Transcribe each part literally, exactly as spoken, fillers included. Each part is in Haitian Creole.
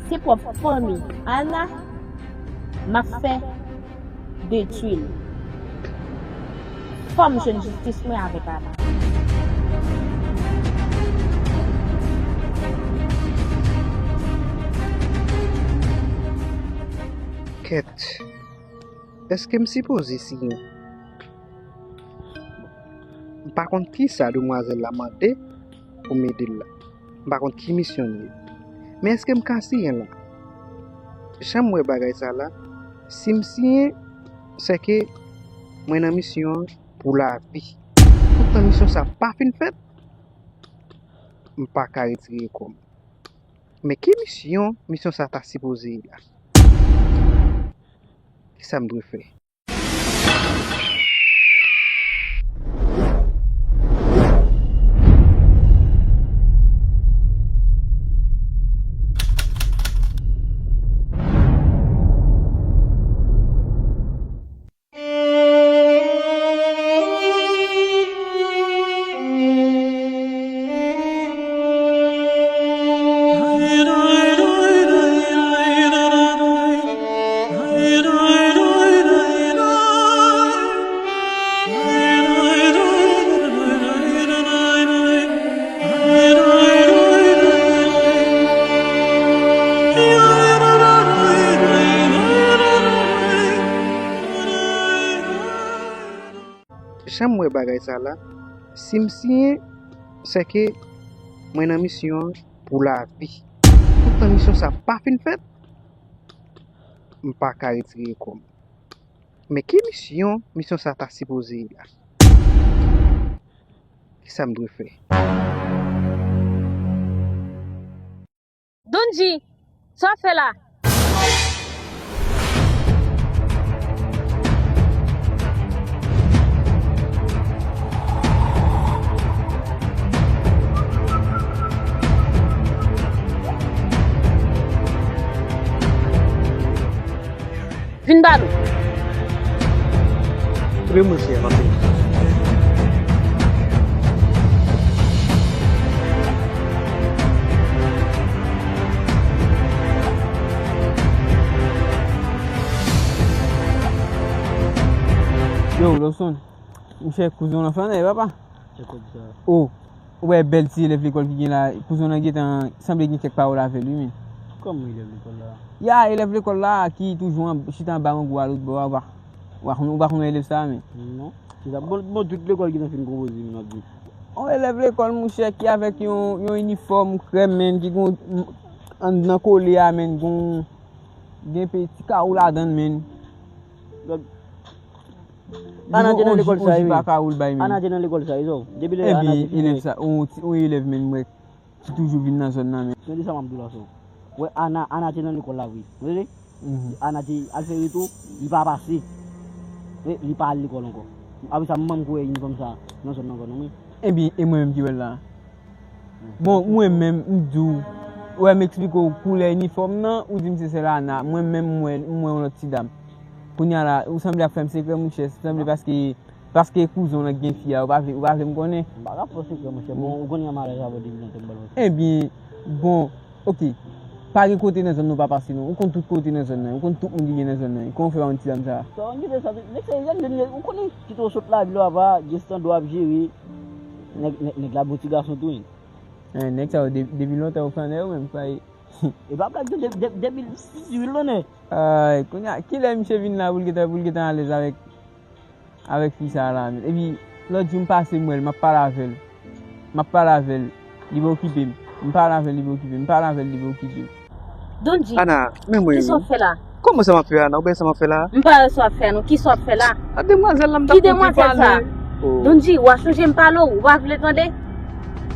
Se pwòp fanmi Ana m ap fè detwi l. Fò m jwenn jistis mwen avèk Ana. Kèt, èske m sipoze siyen? M pa konn kisa demwazèl la mande pou m ede l la. M pa konn ki misyon l ye. Men èske m ka siyen la? Jan m wè bagay sa la, si m siyen, sèke mwen nan misyon an pou lavi. Toutan misyon sa pa fin fèt, m pa ka retire kò m. Men ki misyon misyon sa ta sipoze ye la? Kisa m dwe fè? Jan m wè bagay sa la, si m siyen, sèke mwen nan misyon an pou lavi. Toutan misyon sa pa fin fèt, m pa ka retire kò m. Men ki misyon misyon sa ta sipoze ye la? Kisa m dwe fè? Donji, sa w ap fè la? Vin ba nou. Wi, monchè, m ap vini. Yo, Lawson, monchè, kouzen w lan flannè, papa. Chèkòb sa. Oh, ou wè bèl ti elèv lekòl ki gen la, kouzen w lan gentan sanble gen kèk pawòl avè l, wi, men. Kòman elèv lekòl la? Ya, elèv lekòl la ki toujou an, chita anba mango a lòt bò a, ou pa, ou pa konn, ou pa konn wè elèv sa a, men. Non. Se sa, bon, bon, tout lekòl gentan fin konpoze, men, w ap di. On elèv lekòl, monchè, ki avèk yon, yon inifòm krèm, men, ki gon, anndan kole a, men, gon, gen pe ti kawou ladan l, men. Ana te nan lekòl sa, wi. Ana te nan lekòl sa, wi. Depi lè Ana te fini. Elèv sa, on, on elèv menm mwen ki toujou vin nan zòn nan, men. Tande sa m ap di w la, so. Wè, Ana, Ana te nan lekòl la, wi. Tande? Ana te al fè retou, li pa pase. Li pa al lekòl ankò. Apre sa, m pa kwè inifòm sa nan zòn nan ankò, non, men. Ebyen, e mwen menm ki wè l la. Bon, mwen menm, m di w, wè m eksplike w koulè inifòm nan, ou di m se sèl Ana. Mwen menm, m wè, m wè yon lòt ti dam. Kounye a la, ou sanble ap fè m sekrè, monchè. Sanble paske, paske kouzen w lan gen fi a, ou pa vle, ou pa vle m konnen. M pa ka fè w sekrè, monchè. Bon, ou konnen m alèz avè w depi lontan, m ba l yon. Ebyen, bon, oke. Pa gen kote nan zòn nan ou pa pase, non. Ou konn tout kote nan zòn nan. Ou konn tout moun ki gen nan zòn nan. Kòman w fè pa konn ti dam sa a? Sa w gen de sa tou. Nèg sa yo jèn, jèn, ou konnen, kite w sot lavil ou ava, gen estanda w ap jere. Nèg, nèg, nèg la bon ti gason tou, wi. Nèg sa yo, depi lontan yo flannè yo menm, sa e. E pa blag, depi, depi, depi, depi l flannè. Ay, kounye a, kilè misye vin la pou l gentan, pou l gentan alèz avèk, avèk fi sa a la, menm? Epi, lòt jou m pase m wè l, m ap pale avè l. M ap pale avè l, li pa okipe m. M pale avè l, li pa okipe m. M pale avè l, li pa okipe m. Donji, Ana, men mwen, kisa w ap fè la? Kòman sa m ap fè, Ana? Ou pa wè sa m ap fè la? M pa wè sa w ap fè, non. Kisa w ap fè la? A demwazèl la, m t ap kontre pale. Ki demwazèl sa? Donji, w a chonje m pale w, ou pa vle tande?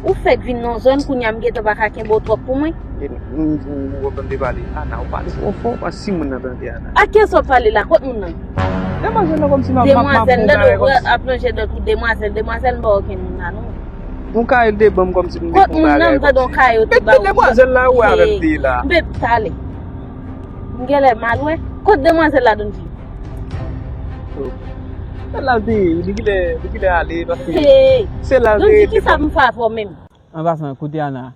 Ou fèk vin nan zòn, kounye a m gentan pa ka kenbe w twòp pou mwen. M, m, m konprann de pale. Ana, ou pale twò fò, ou pa si moun nan tande, Ana. A kiyès w ap pale la? Kot moun nan? Demwazèl la kòmsi m ap, m ap, m ap fè yon bagay kòmsi. Demwazèl la, w ap lonje dòt ou, demwazèl, demwazèl, m pa wè okenn moun la, non. Yon kare l te ban m kòmsi m te fè yon bagay kòmsi. Kot moun nan, m tande yon kare yo te ba w. Epi demwazèl la ou wè avè m te ye la. M pep pale. M genlè mal wè. Kot demwazèl la, Donji? Se la l te ye, li genlè, li genlè ale, paske se la l te ye. Donji, kisa m fè avè w menm? An pasan, kote Ana?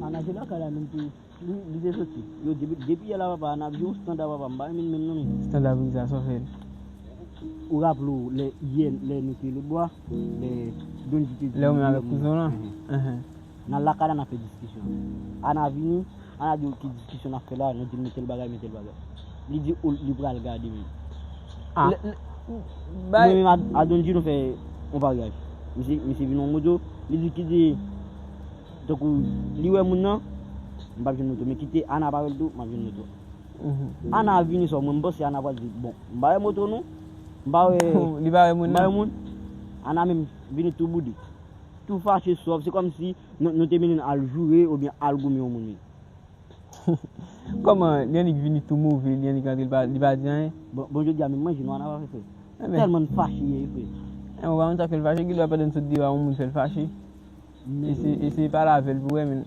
Ana se lakay la menm tou. Li, li te soti. Yo, depi, depi yè la, papa, Ana vin yon standa, papa, m pa renmen l menm non, men. Standa pou ki sa, sa w fè l? Ou raple w, lè, yè, lè nou te Lòtbwa, lè Donji te di. Lè ou menm avèk kouzen w lan? Nan lakay la, n ap fè diskisyon. Ana vini, Ana di, "Ki diskisyon n ap fè la?" Nou di l, "Men tèl bagay, men tèl bagay." Li di, "O, li pral gade menm." Ah. Lè, lè, mwen menm a, a Donji, nou fè yon paryaj. Misye, misye vin yon moto, li di, ki di, tankou, li wè moun nan, m p ap jwenn moto. Men kite Ana pa wè l tou, m ap jwenn moto. Ana vini sò, mwen, m panse Ana pral di, "Bon, m pa wè moto nou, m pa wè, li pa wè moun nan." Ana menm vini tou boude. Tou fache, sòf, se kòmsi nou, nou te mennen l al joure oubyen al goumen yon moun wi. Kòman, li annik vini tou move, li annik rantre, li pa, li pa di anyen? Bon, bon, jodi a menm manje nou Ana pa fè, frè. Tèlman n fache yè, frè. Enben, ou pa konn sa k fè l fache, gen dwa pandan n sot deyò a, yon moun fè l fache. Eseye, eseye pale avè l pou wè, men.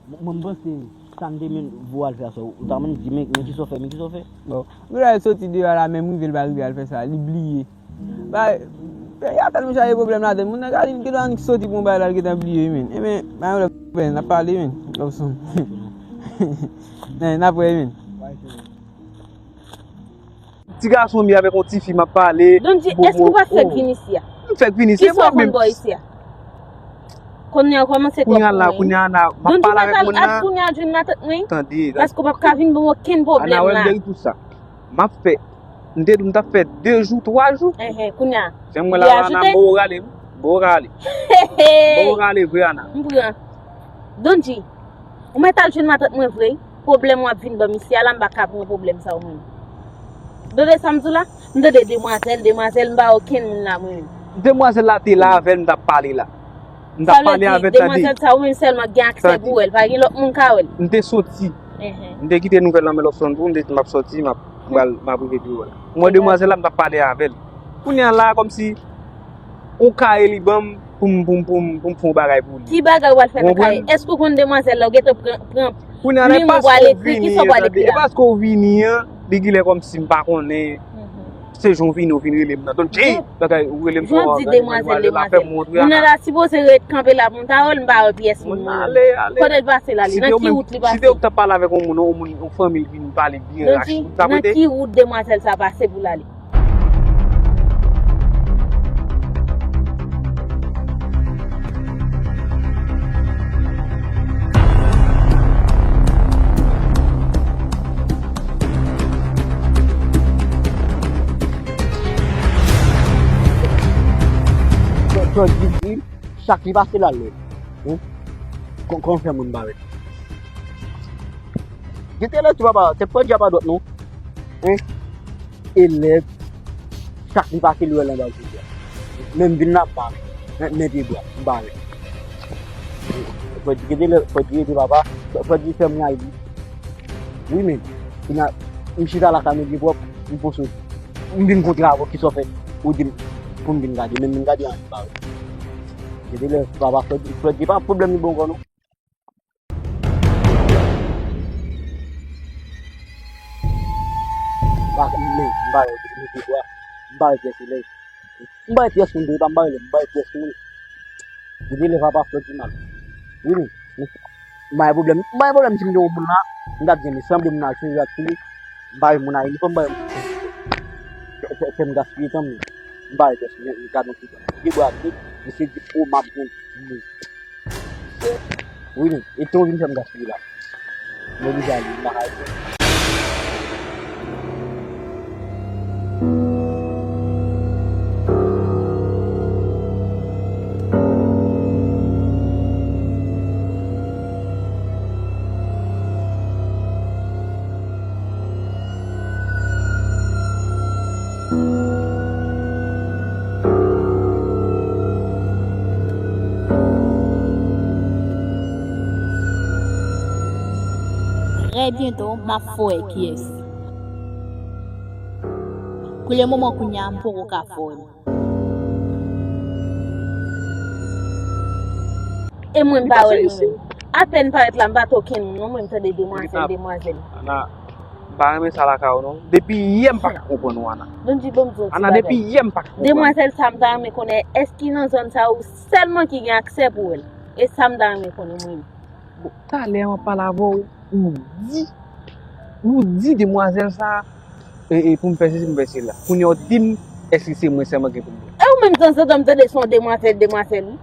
Mwen, mwen, m panse sa n te menm voye al fè a sa, ou ta menm di, "Men, men kisa w fè, men kisa w fè?" Bon, wi, la, l soti deyò a la, menm rive, l pa rive al fè sa, li bliye. Ba, peyi a tèlman chaje pwoblèm ladann, moun nan ka li, li gentan annik soti pou yon bagay la, li gentan bliye, wi, men. Enben, ba, yon lòt bagay, n ap pale, men. Love song. N ap wè, men. Ti gason m ye avèk yon tifi m ap pale. Donji, èske w pa fèk vin isi a? M fèk vin isi. Kisa w konn bò isi a? Kounye a w kòmanse twòp konnen. Kounye a la, kounye a la, m ap pale avèk moun nan. Donji, pa t al kounye a jwenn matant mwen. Tande, tande. Paske w p ap ka vin ban m okenn pwoblèm la. Ana wè m deri tout sa. M ap fè, m te di w m t ap fè de jou, twa jou. Enhen, kounye a. Jan m wè la, Ana, bon w rale, bon w rale. Bon w rale vre, Ana. M pran. Donji, ou mèt al jwenn matant mwen vre. Pwoblèm w ap vin ban m isi a la, m pa ka pran pwoblèm sa yo mwen. Tande sa m di w la? M tande demwazèl, demwazèl, m pa okenn moun la mwen menm. Demwazèl la te la avè l, m t ap pale la. M t ap pale avè l, tande. Sa vle di, demwazèl sa yo menm sèlman gen aksè pou wè l, pa gen lòt moun ka wè l. M te soti. M te kite nouvèl nan men Love Song tou, m te di m ap soti, m ap, m pral, m ap rive biwo la. M wè demwazèl la, m t ap pale avè l. Kounye a la, kòmsi yon kaye li ban m pou m, pou m, pou m, pou m fè yon bagay pou li. Ki bagay w al fè nan kaye? Èske w konn demwazèl la, ou gentan pran, pran plim ou pral ekri, kisa w pral ekri la? E paske w vini an, li genlè kòmsi m pa konnen. Se jan w vini, w vin rele m nan. Donji, bagay, ou rele m sou WhatsApp, demwazèl la fè m montre. Moun nan ta sipoze ret kanpe la pou m ta wè l, m pa wè pyès moun nan. Kote l pase l ale? Nan ki wout li pase? Si te ou t ap pale avèk yon moun, yon moun, yon fanmi l vin pale byen rachi, ou t ap rete? Nan ki wout demwazèl sa pase pou l ale? Frè di di, chak li pase l ale. Kon, kon fè moun bare. Gen te lè tou papa, te pran djab a dwat non. Elèv, chak li pase li wè l anba jodi a. Men m vin la m bare. Men, men pye bwa, m bare. Frè di gen te lè, frè di rete papa, frè di fè m rayi li. Wi men, kounye a, m chita lakay mwen byen pwòp, m pran soti. M vin kontre avè w, kisa w fè? Ou di m pou m vin gade, men m vin gade anyen m bare. Gen te lè papa frè di, frè di pa pwoblèm li bon ankò non. M pa, m, m pa wè, m pa wè pyès moun, m pa wè pyès moun, m pa wè pyès moun. Depi lè papa Flòd di mal. Wi, wi. M pa gen pwoblèm, m pa gen pwoblèm si m te yon moun la, m t ap di, men sanble moun al chanje ak li, m pa wè moun a inifòm, m pa wè moun. Fè, fè, fè m gaspiye tan m, m pa wè pyès moun, gad yon ti jan. Gen bwa ak tout, misye di, o, m ap jwenn. Wi, men, e tan w vin fè m gaspiye la. M oblije ale, m pa ka rete. Trè byento, m ap fè w wè kiyès. Pou le moman kounye a, m poko ka fè w wè m. E mwen m pa wè l mwen menm. Apèn parèt la, m pa t okenn moun non, mwen m tande demwazèl, demwazèl. Ana, m pa renmen sa lakay ou non. Depi yè m pa ka konprann ou, Ana. Donji, bon, m di w ti bagay. Ana, depi yè m pa ka konprann ou. Demwazèl sa m ta renmen konnen, èske nan zòn sa ou sèlman ki gen aksè pou wè l? E sa m ta renmen konnen mwen menm. Talè an pale avè w, ou di, ou di demwazèl sa a, e, e, pou m fè sesi, pou m fè sela. Kounye a w di m, èske se mwen sèlman ki gen pwoblèm? E ou menm tanzantan m tande se yon demwazèl, demwazèl, wi.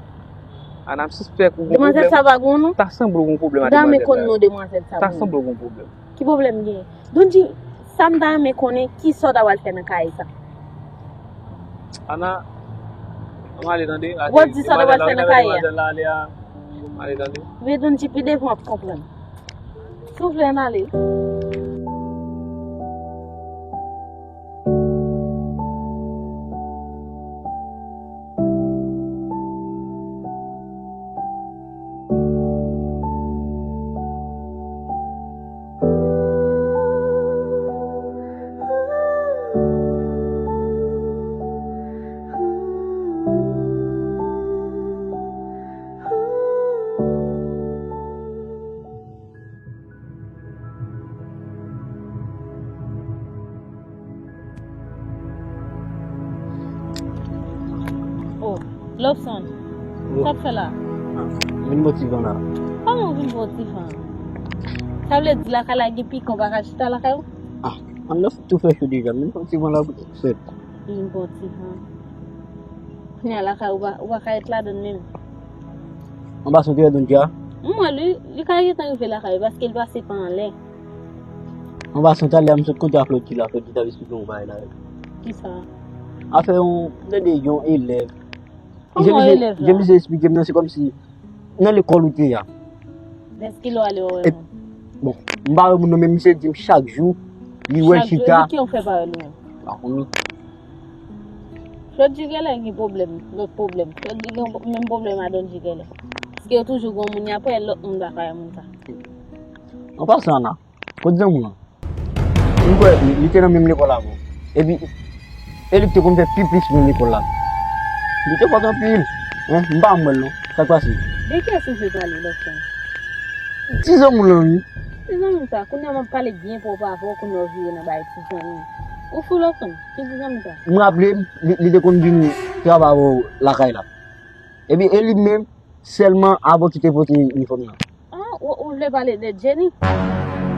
Ana, m sispèk ou gen pwoblèm. Demwazèl sa pa gen non? Ta sanble w gen pwoblèm a demwazèl la. Dam e konn non demwazèl sa. Ta sanble w gen pwoblèm. Ki pwoblèm gen? Donji, sa m ta renmen konnen, ki sa w ta pral fè nan kay sa? Ana, ann ale tande. Wòd di sa w ta pral fè nan kay a. Demwazèl la ale a. Ann ale tande. Men Donji, pi devan w ap konprann. Souple, ann ale. Oh, Lobson, wi, sa w ap fè la? Ah, vin bò ti van la. Kòman w vin bò ti van? Sa vle di lakay la gen pikan, w pa ka chita lakay ou? Ah, ann nan tou fè cho deja, vin bò ti van la pou fèt. Vin bò ti van. Kounye a lakay ou pa, ou pa ka ret ladann menm. Anba son te wè Donji a? M wè li, li ka gentan rive lakay li paske li pase pa anlè. Anba son talè a, m sot kontre ak Floti la, Floti t ap esplike yon bagay la. Kisa? Afè yon, tande yon elèv. Kòman yon elèv la? Jan misye esplike m nan, se kòmsi nan lekòl ou te ye a. Lèske lè w ale w wè moun? Bon, m pa wè moun non, men misye di m chak jou, li wè l chita. Chak jou, ki w fè pa wè l menm? Pa konnen. Floti genlè gen pwoblèm, lòt pwoblèm. Floti gen menm pwoblèm a Donji genlè. Paske yo toujou gen yon moun y ap wè, lòt moun pa ka wè moun sa. An pasan, Ana, kot zanmi w lan? M kwè li, li te nan menm lekòl avè w. Epi, e li ki te konn fè pi plis moun lekòl la. Li te fòt anpil. Hein, m pa wè l non. Sa k pase? De kiyès ou vle pale, Lobson? Ti zanmi w lan, wi. Ti zanmi w sa, kounye a m ap pale byen pwòp avè w, kounye a w vire nan bagay ti zanmi. Ou fou, Lobson? Ki ti zanmi sa? M raple m, li, li te konn vin travay avè w lakay la. Epi, e li menm, sèlman avè w ki te pote inifòm nan. Ah, ou, ou vle pale de Jenny?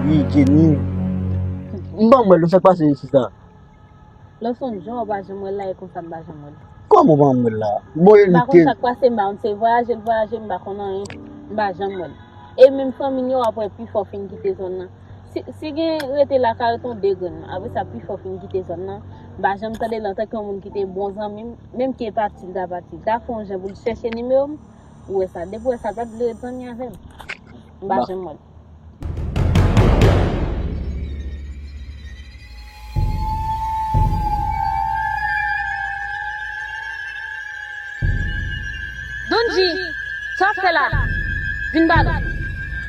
Wi, Jenny. M pa wè l, sa k pase, sista? Lobson, jan w pa janm wè l la, e konsa m pa janm wè l. Kòman w pa janm wè l la? Bon, e li te. M pa konn sa k pase, m pa konn se vwayaje l vwayaje, m pa konn anyen, m pa janm wè l. E menm fanmi n yo, w ap wè pifò fin kite zòn nan. Si, si gen rete la, ka rete yon de grenn. Apre sa, pifò fin kite zòn nan. M pa janm tande l antanke yon moun ki te bon zanmi m, menm ke pati l ta pati. L ta fè yon jan pou l chèche nimewo m, ou wè sa. Depi w wè sa, l pa t vle ret zanmi avè m. M pa janm wè l. Donji, sa w ap fè la? Vin ba nou.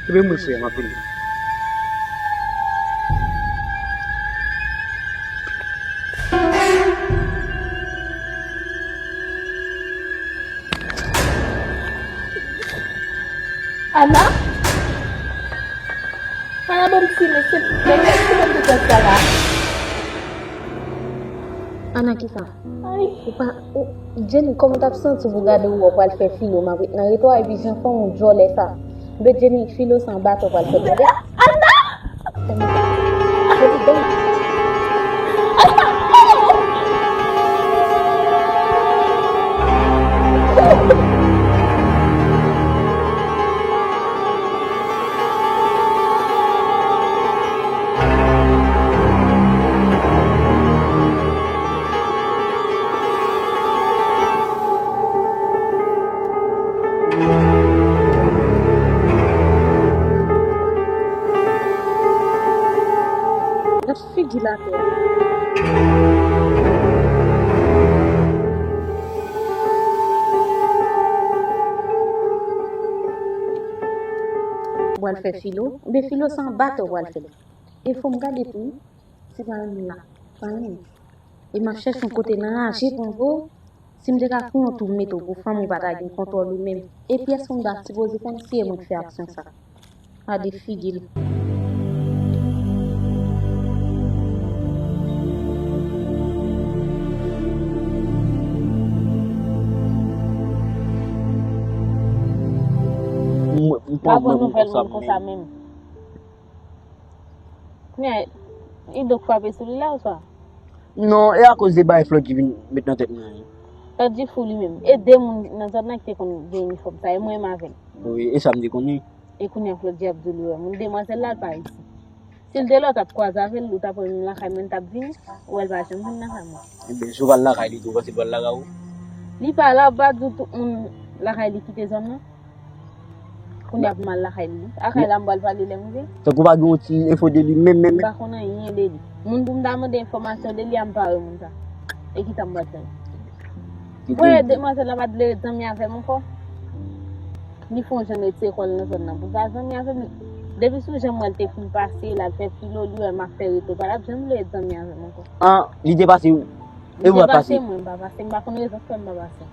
Ebyen, mwen se m ap vini. Ana? Ana, ban m ti men, silvouplè, kiyès ki ban m ti tèt sa la? Ana, kisa? Ay. Ou pa, ou, Jenny, kòman w t ap santi w pou gade ou wè w pral fè filo, m ap ret nan reto a, epi jan fè yon djòlè sa. Be Jenny, filo sa anba tè w pral fè djòlè. Ana! Gad figi l atè a. Ou pral fè filo? Oubyen filo se anba tè ou pral fè l? E fò m gade tou, se pa yon moun la, pa yon moun. E m ap chèche yon kote nan raje pou m voye w. Si m te ka pran yon tou m mete w pou fanmi w pa ta gen kontwòl ou menm. Epi èske m ta sipoze konn si e mwen k fè aksyon sa? Gade figi l. M, m Pran pran nouvèl moun konsa menm. Men, e dòk frape sou li la oswa? Non, e akoz de bagay Flòd ki vin met nan tèt mwen an. Flòd di fou li menm. E de moun nan zòn nan ki te konn gen inifòm sa, e mwen menm avè l. Wi, e sa m te konnen. E kounye a Flòd di ap di li wè moun demwazèl la, l pa reyisi. Si l te la, w t ap kwaze avè l, ou t ap wè menm lakay mwen, l t ap vini, ou wè l pa janm vin lakay mwen. Ebyen, si w pral lakay li tou, ou panse l pral lakay ou? Li pa la, ou pa di w tout moun lakay li kite zòn nan? Kounye a pou m al lakay li. Lakay la m pral pale lè m rive. Tankou pa gen yon ti enfo de li menm, menm, menm. M pa konn anyen de li. Moun pou m ta mande enfòmasyon de li a, m pa wè moun sa. E ki sa m pral fè? Ou wè demwazèl la pa t vle ret zanmi avè m ankò. Li fè yon jan retire kò l nan zòn nan pou l pa zanmi avè m. Depi sou jan m wè l te fin pase, l al fè filo, li wè m ap fè reto pa l, l ap janm vle ret zanmi avè m ankò. An, li te pase, e ou pa t pase? Li te pase, mwen m pa pase, m pa konn rezon k fè m pa pase.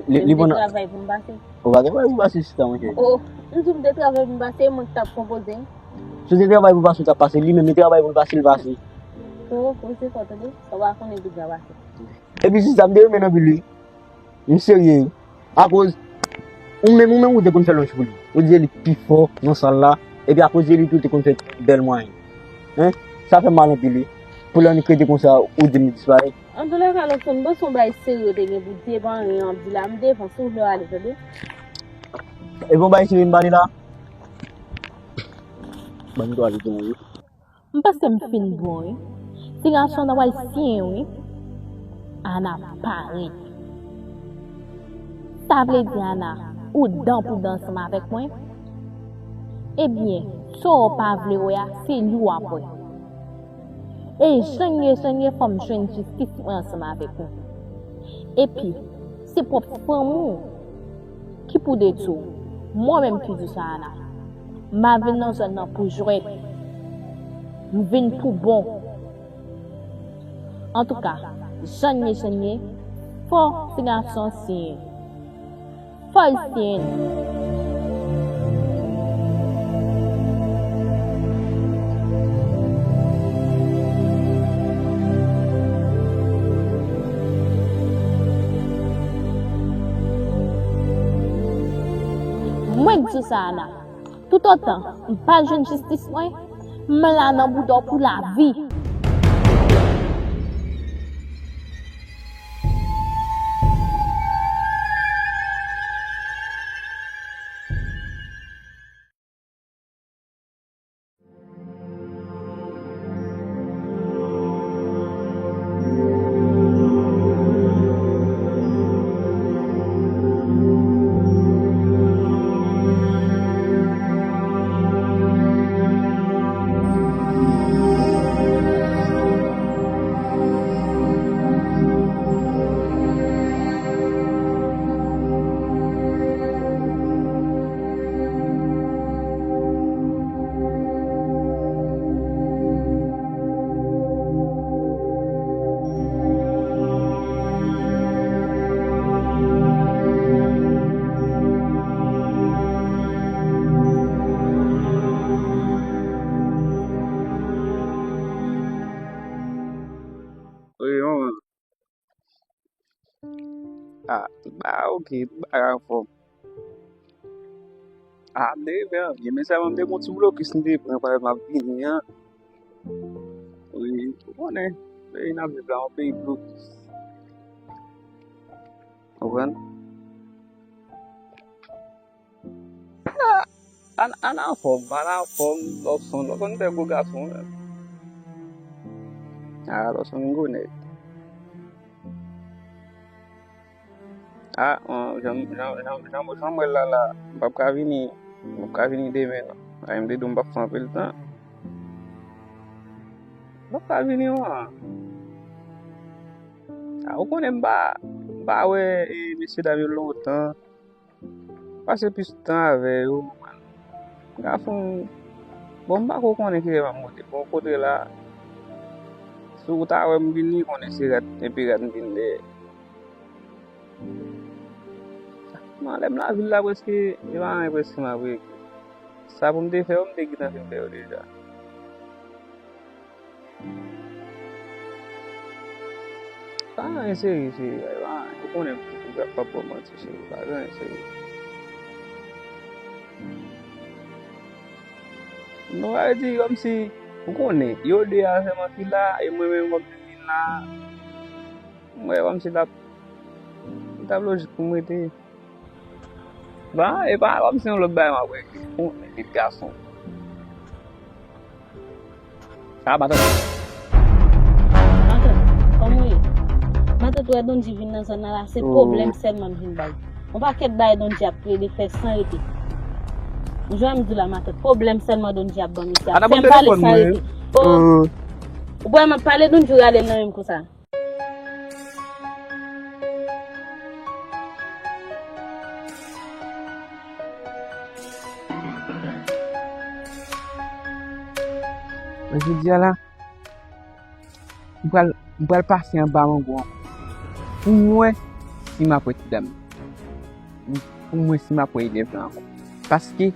Li, li te travay pou m pase. Ou pa gen bagay pou pase sista, monchè. Oh, m di w m te travay pou m pase, e mwen ki t ap konpoze. Si w te travay pou pase, w t ap pase. Li menm, li travay pou l pase, l pase. Frero, poze kò w tande, sa w pa konnen ki dja pase. Epi sista, m te renmen anpil wi. M serye wi. Akoz, ou menm, ou menm ou te konn fè lonj pou li. Ou di se li k pi fò nan sal la. Epi akoz de li tou, ou te konn fè bèl mwayen. Hein? Sa fè m mal anpil wi. Pou lè annik rete konsa, ou di m disparèt. Antoulèka, Lòkson, m panse yon bagay serye w te gen pou di, e pa anyen w ap di la. M devan, si w vle w ale, tande. E bon bagay serye m pale la? Ban m tou ale tou wi. M panse m fin bon wi. Ti gason an pral siyen wi. Ana parèt. Sa vle di Ana, ou dan pou dan ansanm avèk mwen? Ebyen, sa w pa vle wè a, se li w ap wè. E jan n ye, jan n ye, fò m jwenn jistis mwen ansanm avèk ou. Epi, se pwòp fanmi w ki pou detwi w. Mwen menm ki di sa, Ana. M pa vin nan zòn nan pou jwèt. M vin pou bon. Antouka, jan n ye, jan n ye, fò ti gason an siyen. Fò l siyen. Mwen k di w sa, Ana. Toutotan m pa jwenn jistis mwen, m la nan bouda w pou lavi. Wi, manman. Ah, ba, ok, ba, anfòm. Ah, m te rive an byen, men sèlman m te gon ti blokis m te pran pandan m ap vini an. Wi, ou konnen, peyi n ap viv la, yon peyi blokis. Konprann? Ah, Ana, Ana anfòm, Ana anfòm, Lòkson, Lòkson te gwo gason, menm. Ah, Lòkson vin gwo nèg. Ah, jan, jan, jan, jan, jan m wè l la, la, m p ap ka vini, m p ap ka vini demen, non. Ay, m te di w m p ap fè anpil tan. M p ap ka vini, non. Ah, ou konnen m pa, m pa wè, e, mesye dam yo lontan. Pase plis tan avè yo. Gason, bon, m pa ko konnen kilè m ap monte. Bon, kote la, si w ta wè m vini, konnen se rat, epi rat m vin dèyè. Malè m lavil la prèske, e pa anyen prèske m ap regle. Sa pou m te fè yo, m te gentan fin fè yo deja. Pa gen anyen serye, cheri. Pa gen anyen. Ou konnen m toujou p ap ba w manti, cheri. Pa gen anyen serye. Non, sa vle di, kòmsi, ou konnen, yo de a sèlman ki la, e mwen menm kòmsi m vin la, mwen kòmsi l t ap, li t ap lojik pou m rete. Ba, e pa kòmsi yon lòt bagay m ap regle. Ou konnen, vit gason. Sa matant. Matant, kòman w ye? Matant, wè Donji vin nan zòn nan la, se pwoblèm sèlman m vin bay. Yon pakèt bagay Donji ap plede fè san rete. Ou jwenn m di la, matant, pwoblèm sèlman Donji ap ban m isi a. Fè m pale san rete. Oh. Ou wè m ap pale Donji, ou rale l nan men m konsa. Mwen jodi a la, m pral, m pral pase anba mango an pou m wè si m ap wè ti dam nan. Pou m wè si m ap wè elèv lan ankò. Paske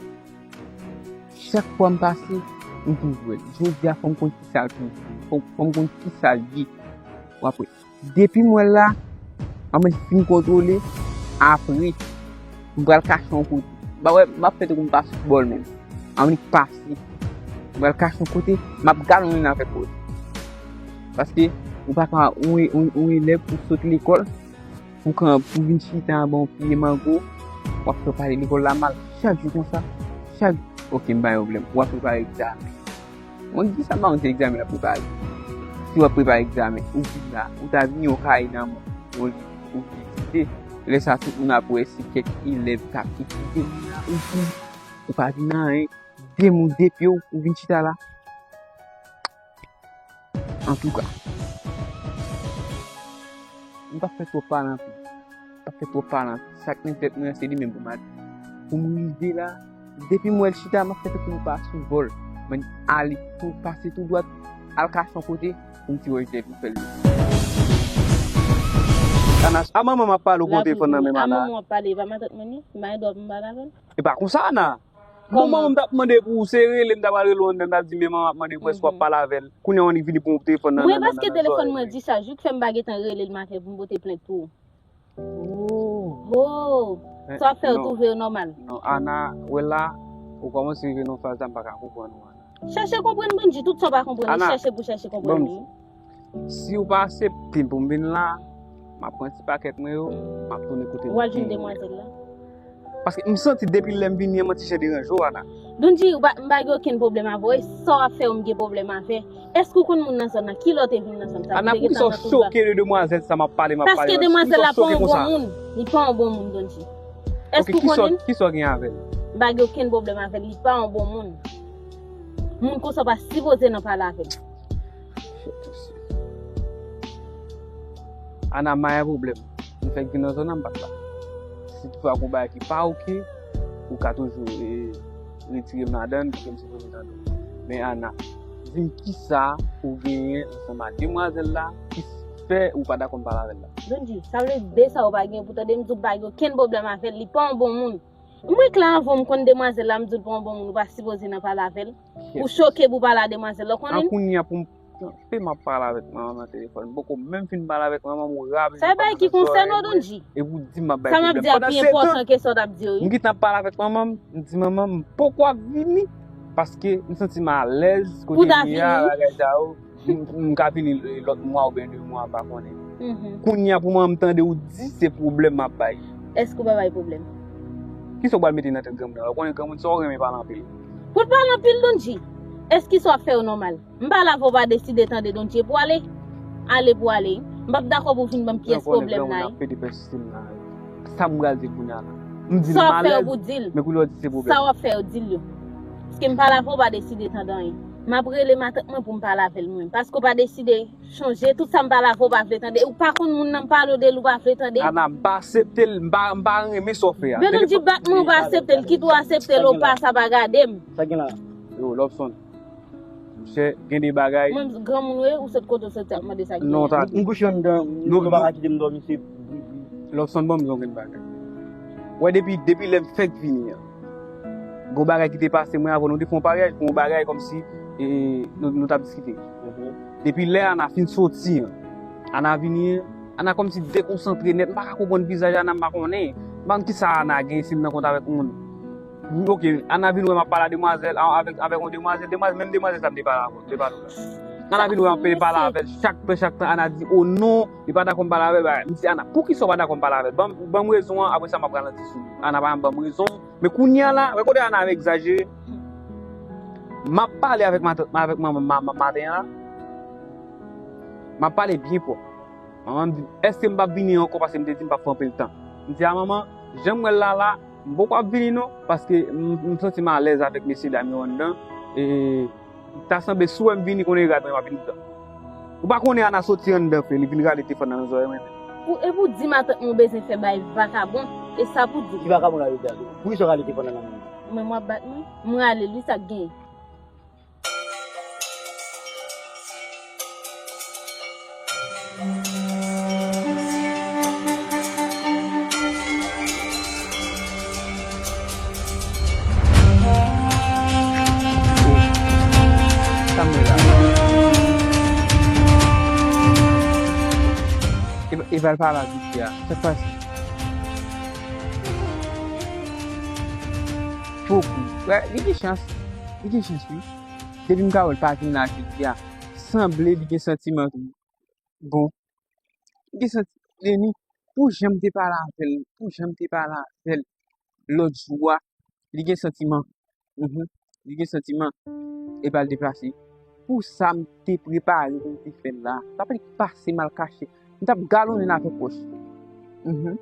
chak fwa m pase, m toujou wè l. Jodi a, fò m konn kisa l toujou. Fò, fò m konn kisa l ye. W ap wè. Depi m wè l la, m ap fin kontwole. Apre, m pral kache yon kote. Ba wè, m ap fè tankou m pa sou bòl menm. M ap nik pase. M pral kache yon kote, m ap gade yon nèg avèk kote. Paske ou pa ka, yon, yon, yon elèv pou sot lekòl, pou kan, pou vin chita anba yon pye mango, w ap fè pale lekòl la mal chak jou konsa. Chak, oke, m pa gen pwoblèm. W ap prepare egzamen. Mwen di sa, m pa konn se egzamen l ap prepare. Si w ap prepare egzamen, ou vin la, ou ta vini, ou ka al nan yon liv, ou vizite. Lè sa, tout moun ap wè se kèk elèv k ap etidye moun la, ou vin, ou pa vin anyen, de moun, de pye w, ou vin chita la. Antouka, m p ap fè twòp pale anpil. M p ap fè twòp pale anpil. Sa k nan tèt mwen an, se li menm pou m al di. Pou m rive la, depi m wè l chita, m ap fè tankou m pa sou vòl. Mwen ale tou, pase tou dwat, al kache yon kote, pou m ti wè Joseph m fè l. Ana, a manman m ap pale w gon telefòn nan men m, Ana. A manman w ap pale, e pa matant mwen li? M pa gen dwa pou m pale avè l? E pa konsa, Ana. Bon, manman m t ap mande pou ou, se rele m ta pral rele w anndan, m t ap di, men manman ap mande pou èske w ap pale avè l. Kounye a w annik vini pran telefòn nan. Mwen, paske telefòn mwen di chaj, wi, k fè m pa gentan rele l maten pou m pote plent pou ou. Oh. Oh. Sa w ap fè w twouve yo nòmal? Non, Ana, wè la, ou kòmanse rive nan faz la, m pa ka konprann ou, Ana. Chèche konprann Bondye, tout sa w pa konprann, chèche pou chèche konprann li. Si w pa aksepte m pou m vin la, m ap pran ti pakèt mwen yo, m ap tounen kote m. W al jwenn demwazèl la. Paske m santi depi lè m vini an, m santi jan deranje w, Ana. Donji, m pa gen okenn pwoblèm avè w, e sa w ap fè yo m gen pwoblèm avè. Èske w konn moun nan zòn nan? Kilè w te vin nan zòn sa? Ana, poukisa w choke de demwazèl sa m ap pale, m ap pale? Paske demwazèl la pa yon bon moun. Li pa yon bon moun, Donji. Èske w konnen l? Kisa w gen avè l? M pa gen okenn pwoblèm avè l, li pa yon bon moun. Moun konsa w pa sipoze nan pale avè l. Ana, m pa gen pwoblèm. M fèk vin nan zòn nan, m pa t la. Si toutfwa gon bagay ki pa oke, ou ka toujou, e, retire m ladan l, pou ke m sipoze tande w. Men Ana, di m kisa ou genyen ansanm ak demwazèl la ki fè ou pa dakò m pale avè l la? Donji, sa vle di de sa ou pa gen pou tande m di w pa gen okenn pwoblèm avè l, li pa yon bon moun. Mwen klè anvan m konn demwazèl la, m di w l pa yon bon moun, ou pa sipoze nan pale avè l. Ou choke pou pale a demwazèl la, ou konnen. An kounye a pou m kanpe m ap pale avèk manman m nan telefòn. M poko menm fin pale avèk manman m, ou raple m. Sa e bagay ki konsène w, Donji. Epi w di m m ap bay pwoblèm. Sa m ap di a pi enpòtan ke sa w t ap di yo, wi. M gentan ap pale avèk manman m, m di manman m, m poko ap vini, paske m santi m alèz kote m ye a, bagay sa yo. M, m ka vini lòt mwa oubyen de mwa, m pa konnen. Kounye a pou manman m tande ou di se pwoblèm m ap bay. Èske w pa bay pwoblèm? Kisa w pral mete nan tèt granmoun nan? Ou konnen granmoun sa w renmen pale anpil. Pou l pale anpil, Donji. Èske sa w ap fè yo nòmal? M pale avè w, pa deside tande Donji epi w ale. Ale pou w ale. M p ap dakò pou w vin ban m pyès pwoblèm la. Ap pede pèsiste m la. Sa m pral di kounye a la? M di l m alèz, men kounye a w di se pwoblèm. Sa w ap fè yo, di l yo. Paske m pale avè w, pa deside tande anyen. M ap rele matant mwen pou m pale avè l mwen. Paske w pa deside chonje, tout sa m pale avè w, w pa vle tande. Ou pa konn moun nan, m pale w de l, ou pa vle tande. Ana, m pa aksepte l, m pa, m pa renmen sa w fè a. Donji, bat mwen, ou pa aksepte l, kit ou aksepte l ou pa, sa pa gade m. Sa gen la? Yo, Lobson. Monchè, gen de bagay. Mwen, granmoun ou ye, ou sot kote w soti ap mande sa ki gen la. Non, ta di. M kouche anndan, nou pa ka kite m dòmi, se bri, bri. Lobson, ban m di w yon grenn bagay. Wè, depi, depi lè m fèk vini an, gon bagay ki te pase mwen avè w, nou te fè yon paryaj pou yon bagay kòmsi, e, nou, nou t ap diskite. Depi lè Ana fin soti an, Ana vini an, Ana kòmsi dekonsantre nèt, m pa ka konprann vizaj Ana, m pa konnen. M pa konn kisa Ana gen, si l nan kont avèk moun. Ok, Ana vin wè m ap pale a demwazèl, a, avèk, avèk yon demwazèl, demwazèl, menm demwazèl sa m te pale avè w, m te pale w la. Ana vin wè m ap pale avè l chak tan, chak tan, Ana di, "O non, li pa dakò m pale avè l, bagay." M di, "Ana, poukisa w pa dakò m pale avè l? Ban m, ban m rezon an, apre sa m ap ralanti sou li." Ana pa janm ban m rezon, men kounye a la, wè kote Ana ap egzajere. M ap pale avèk matant, avèk manman m ma-, ma-, maten an la. M ap pale byen fò. Manman m di, "Èske m p ap vini ankò paske m te di m p ap fè anpil tan?" M di, "A manman, jan m wè l la la, m poko ap vini non, paske m, m santi m alèz avèk mesye dam yo anndan. E ta sanble si w wè m vini konnen rad mwen m ap vin pran." Ou pa konnen Ana soti anndan fè, li vin rale telefòn nan nan zòrèy mwen. Ou, epi w di matant mwen w bezwen fè bay vakabon, e sa pou di. Ki vakabon la yo di a tou? Poukisa w rale telefòn nan nan men mwen? Mwen m ap bat mwen? M rale l wi, sa k genyen? Sa m wè la. E, e pral pale a jodi a. Sa k pase? Poku. Wè, li gen chans. Li gen chans, wi. Depi m ka wè l pa vin la jodi a, sanble li gen santiman tou. Bon. Li gen santi-, Leni, pou jan m te pale avè l, pou jan m te pale avè l lòt jou a, li gen santiman. Mhm. Li gen santiman. E pral deplase. Pou sa m te prepare pou m te fè l la, sa pa t pase m al kache. M t ap galonnen l avèk wòch. Mhm.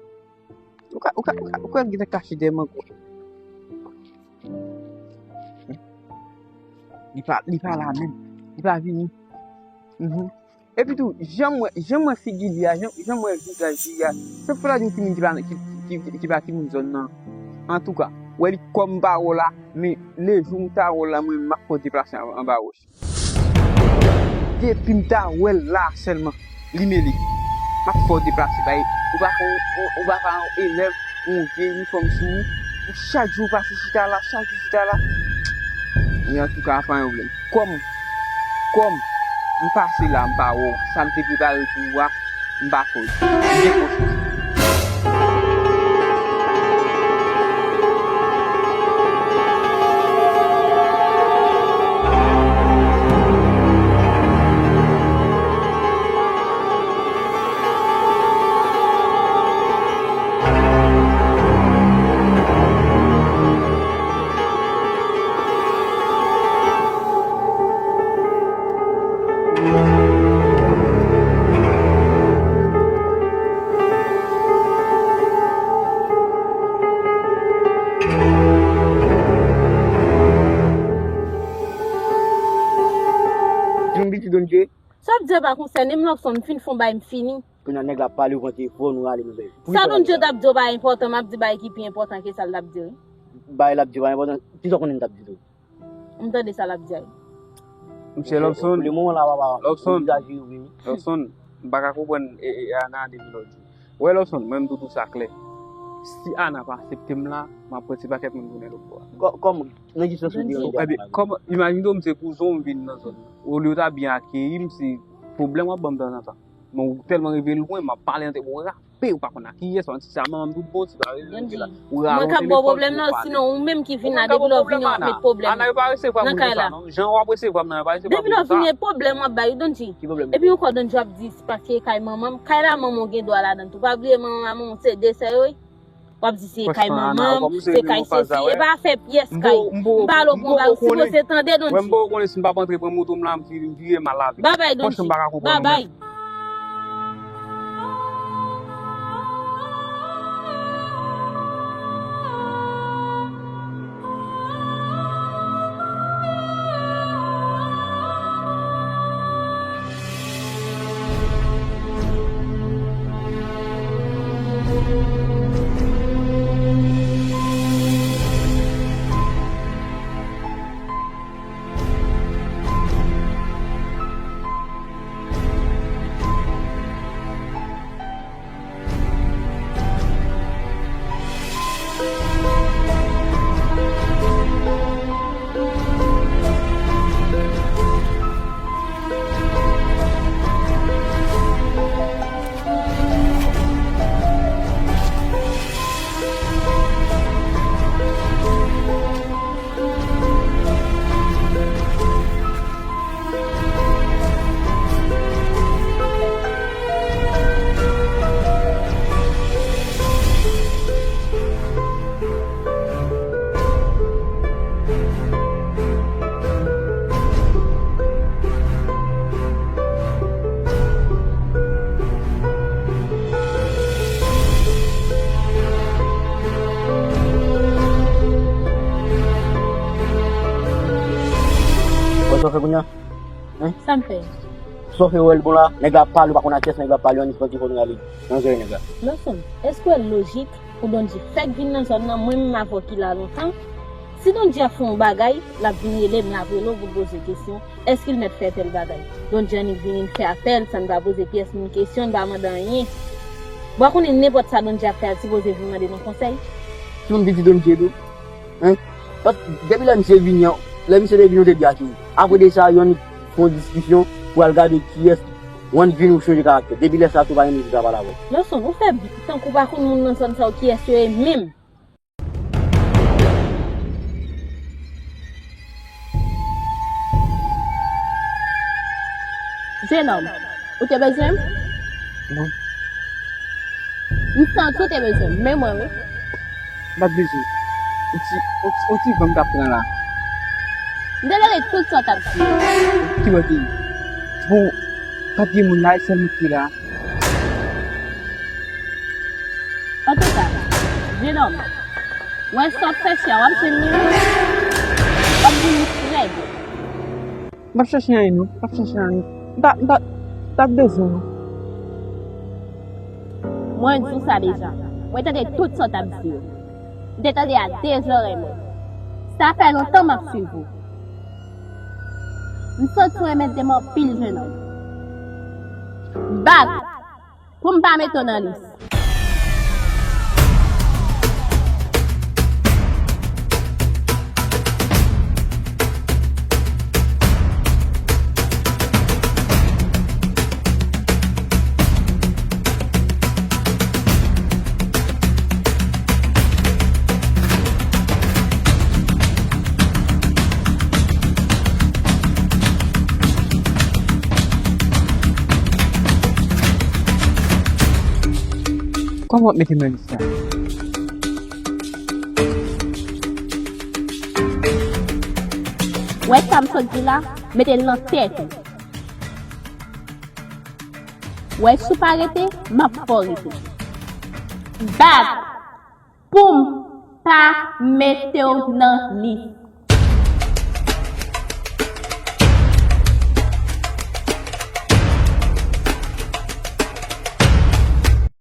Ou ka, ou ka, ou ka, ou ka gentan kache dèyè m ankò. Li pa, li pa la menm. Li pa vini. Mhm. Epi tou, jan m wè, jan m wè figi li a, jan, jan m wè vizaj li a, se fò la di m timoun ki pa, ki, ki, ki, ki pa timoun zòn nan. Antouka, wè li kòm m pa wè w la, men lejou m ta wè w la, mwen, m ap fè w deplase an, anba wòch. Depi m ta wè l la sèlman, li mele. M ap fè w deplase, bay. Ou pa ka yon, ou, ou pa ka yon elèv, ou yon vye inifòm sou ou. Ou chak jou pase chita la, chak jou chita la. Men antouka, pa gen pwoblèm. Kòm, kòm m pase la, m pa wè w, sa m te prepare pou ou a, m pa fè w. M gen konsyans. Sa w ap di a pa konsène m, Lobson, m fin fè yon bagay, m fini. Kounye a nèg la ap pale, ou pran telefòn, ou rale m. Sa Don Dye t ap di w pa enpòtan, m ap di bagay ki pi enpòtan ke sa l t ap di w. Bagay l ap di w pa enpòtan, kisa w konnen m t ap di tou? M tande sa l ap di a. Mesye Lobson, Lobson, m pa ka konprann, e, e, Ana depi lòt jou. Wè Lobson, mwen m tou di w sa klè. Si Ana pa aksepte m la, m ap pran ti pakèt mwen m tounen lòt bò a. Kò-, kòman? Nan ki sans ou di Don Dye ap pale? Kòman, imajine w m se kouzen w m vin nan zòn nan. Olye w ta byen akeyi m, se pwoblèm w ap ban m tanzantan. Men ou tèlman rive lwen, m ap pale nan tèt ou, rape, ou pa konn a kiyès, ou pa konn si se a manman m tout bon, si pa rive la. Ou rape w telefòn, ou pale. Mwen k ap ba w pwoblèm nan, sinon ou menm ki vin la, depi lè w vini w ap met pwoblèm nan kay la. Jan w ap resevwa m nan, yo pa resevwa m konsa. Depi lè w vini, e pwoblèm w ap bay, Don Dye. Ki pwoblèm? Epi ankò, Don Dye ap di, se paske e kay manman m, kay la manman w gen dwa ladan l tou. Pa bliye manman, manman w se de sè yo, wi. W ap di se kay manman m, se kay sesi, e pa fè pyès kay. M pale w pou yon bagay, ou sipoze tande, Don Dye. M poko konnen si m p ap antre pran moto m la, m vire, m vire m al lavi. Babay, Don Dye. Babay. Fè kounye a? Hein? Sa m fè? Sa w fè wè l bon la, nèg la ap pale, ou pa konn a kiyès nèg la ap pale, annik pran telefòn ou ale nan zòrèy nèg la. Lawson, èske w wè l lojik pou Donji fèk vin nan zòn nan, mwen menm avè w ki la lontan? Si Donji ap fè yon bagay, l ap vin rele m, l ap rele w pou l poze kesyon, èske l mèt fè tèl bagay? Donji annik vini, l fè apèl san l pa poze pyès moun kesyon, l pa mande anyen. Bon, w konnen nenpòt sa Donji ap fè a, l sipoze vin mande nou konsèy? Si moun vin di Donji tou, Hein? Paske depi lè misye vini an, lè misye te vini, ou te di a ki. Apre de sa, yo annik fè yon diskisyon pou al gade kiyès w annik vini ou chanje karaktè. Depi lè sa, tou pa renmen vin pale avè w. Lawson, ou fè tankou w pa konn moun nan zòn sa yo kiyès yo ye menm. Jenòm, ou te bezwen m? Non. M santi w te bezwen m, men mwen wi. M pa t bezwen w. On ti, on ti, on ti van m t ap pran la. M te tande tout sa w t ap di. Ki bò w te ye? Bon, pa t gen moun la, e sèl mwen ki te la. Antouka, jenòm, wè sa w ap chèche a, w ap jwenn li wi. W ap jwenn li trè byen. M p ap chèche anyen non, m p ap chèche anyen. M ta, m ta, m t ap bezwen w. Mwen di w sa deja. Mwen tande tout sa w t ap di yo. M te tande a de zòrèy mwen. Sa fè lontan m ap swiv ou. M santi w enmède m anpil, jenòm. Bab! Pou m pa mete w nan lis. Kòman w ap mete m nan lis la? Wè sa m sot di la, mete l nan tèt ou. Wè si w pa rete, m ap fè w rete. Bab! Pou m pa mete w nan lis.